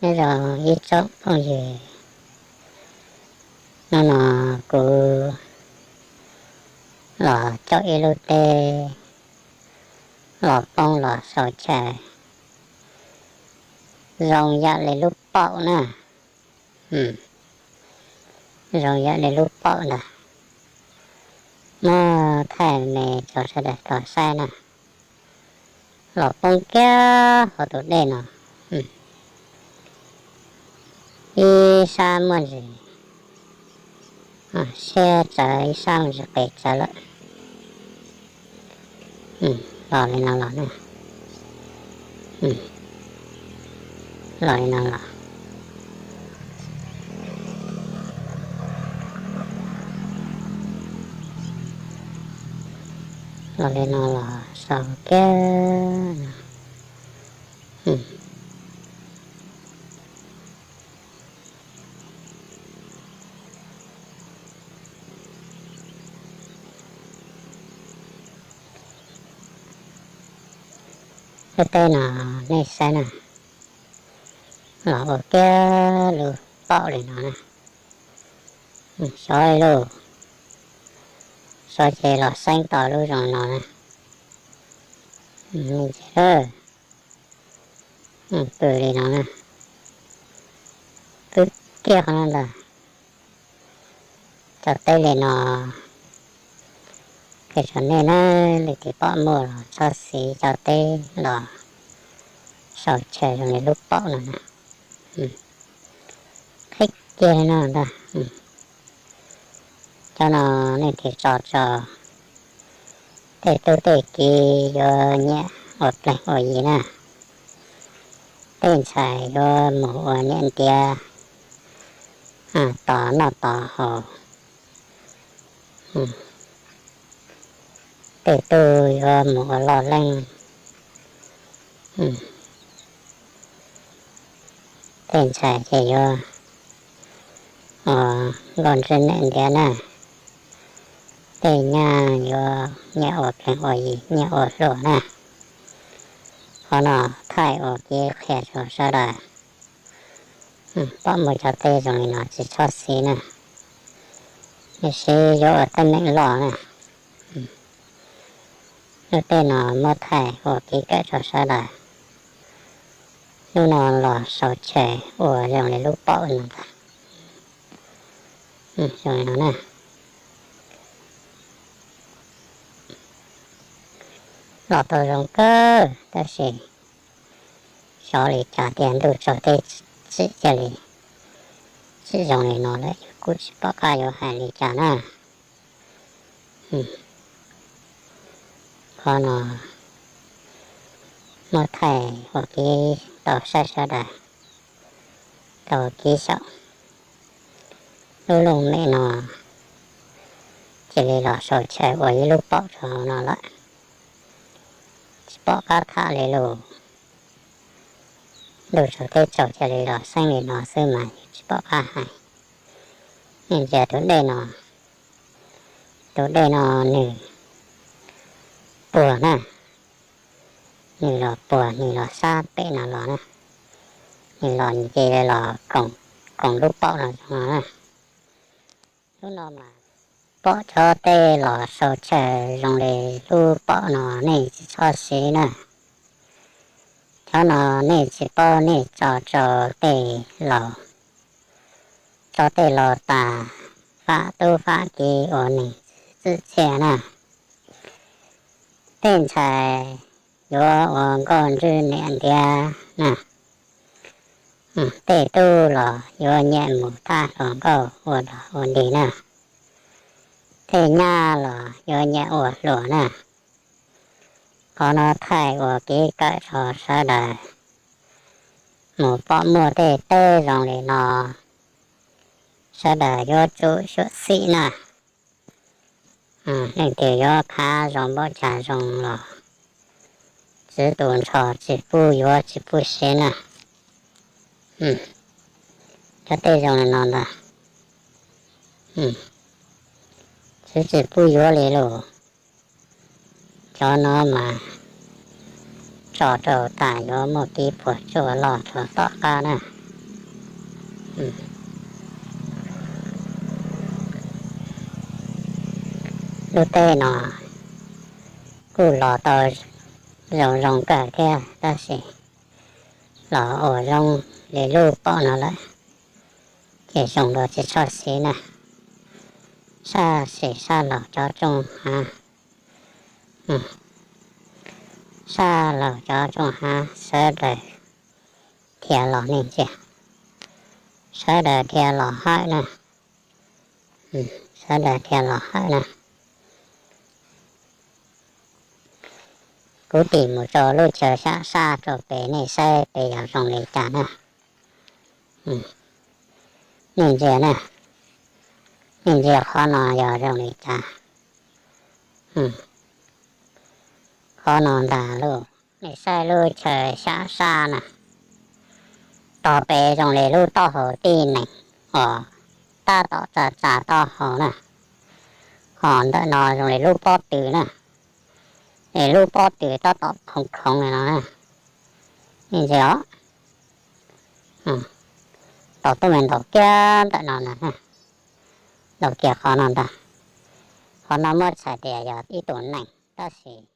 Nyob zoo ib tsoom phooj ywg, hnub no kuv los coj ib lub teb los poob los sau chaw zoo yam li lub paum na. Zoo yam li lub paum ntag. Muab thaij me rau sawv daws tau saib na. Los poob kiag hauv tus dej no, ib sab muaj ntsis siab tsawv, ib sab muaj ntsis qis tsawv lawm. Los li no los na. Los li no los. Los li no los sau kiag no. Lub teb no nej saib na, los ua kiag lub paum li no na. Xyov lub, xyov ces los xeeb tau lub zoo no na. Pw li no na, pw kiag qhov no ntag. Tso teb li no, qhia rau nej na, leej twg pom muaj los txhob siv tso teb los sau chaw zoo li lub paum no na. Qhib kiag li no ntag. Cov no nej tig tso rau tej tub tej kiv yuav nyiam ua pleeg ua yi na. Tej ntxhais yuav mus ua niam ntiav, tos noj tos haus. Tej tub yuav mus ua loj leej. Tej ntxhais ces yuav ua nkauj ntswg niam ntiav na. Tej nyab yuav nyiam ua pleeg ua yi, nyiam ua hluas na. Qhov no thaij ua kev qhia rau sawv daws. Pom muaj cov teb zoo li no tsis txhob siv na, siv yuav ua teeb meem loj na. Lub teb no muab thaij ua kev kawm rau sawv daws. Lub no los sau chaw ua zoo li lub paum no ntag. Zoo li no na. Los tau zoo kawg tab sis xyov li cas tias ntuj tsaus teb tsim cia li tsim zoo li no lawm, kuj tsis pom qab yuav hais li cas na. Qhov no muab thaij ua kev tau saib sawv daws tau kev xyaum. Lub looj mem no cia li los sau chaw ua ib lub paum rau hauv no lawm, tsis pom qab tham li lus. Ntuj tsaus teb tsaus cia li los xeeb li no xwb mas tsis pom qab hais. Nej ntsia tus dej no, tus dej no nws puag na, nws los puag, nws los sab pem no los na, nws los nce los koom lub paum no zoo no na. Lub no mas pom cov teb los sau chaw zoo li lub paum no nej tsis txhob siv na. Cov no nej tsis paub nej tso rau tej laus, tso tej laus tas fam tub fam kiv ua neeg txwj txhia na. Tej ntxhais yuav ua nkauj ntswg niam ntiav na. Tej tub los yuav nyiam mus thab hluas nkauj ua dog ua dig na. Tej nyab los yuav nyiam ua hluas na. Qhov no thaij ua kev kawm rau sawv daws. Mus pom muaj tej teb zoo li no, sawv daws yuav tsum xyuam xim na. Leej twg yuav khav zoo npaum cas zoo los txwv tus nrho tsis pub yuav tsis pub siv na. Cov teb zoo li no ntag, txwv tsis pub yuav li lauj. Cov no mas tso rau tas yuav muaj kev puas tsuaj loj rau tom qab na. Lub teb no kuj los tau zoo zoo kawg thiab, tab sis los ua zoo li lub pom no lawm ces zoo dua tsis tshua siv na. Sab sim sab laug cov tsooj hav, sab laug cov tsooj hav sawv daws dhia los nej ntsia, sawv daws dhia los hawm na, sawv daws dhia los hawm na. Kuv tim mus rau lub chaw xyam sab rau pem nej saib pem yog zoo li cas na. Nej ntsia na, nej ntsia qhov no yog zoo li cas. Qhov no ntag lauj, nej saib lub chaw xyam sab na, tog pem zoo li lub taub hau tib neeg uas tab tom tsa tsa taub hau na, ho ntawm no zoo li lub pob tw na, es lub pob tw tab tom khoov khoov li no na. Nej ntsia os, tau tuaj me ntaus kiag ntawm no ntag, ntaus kiag qhov no ntag. Qhov no muab txhais tias yog ib tug neeg tab sis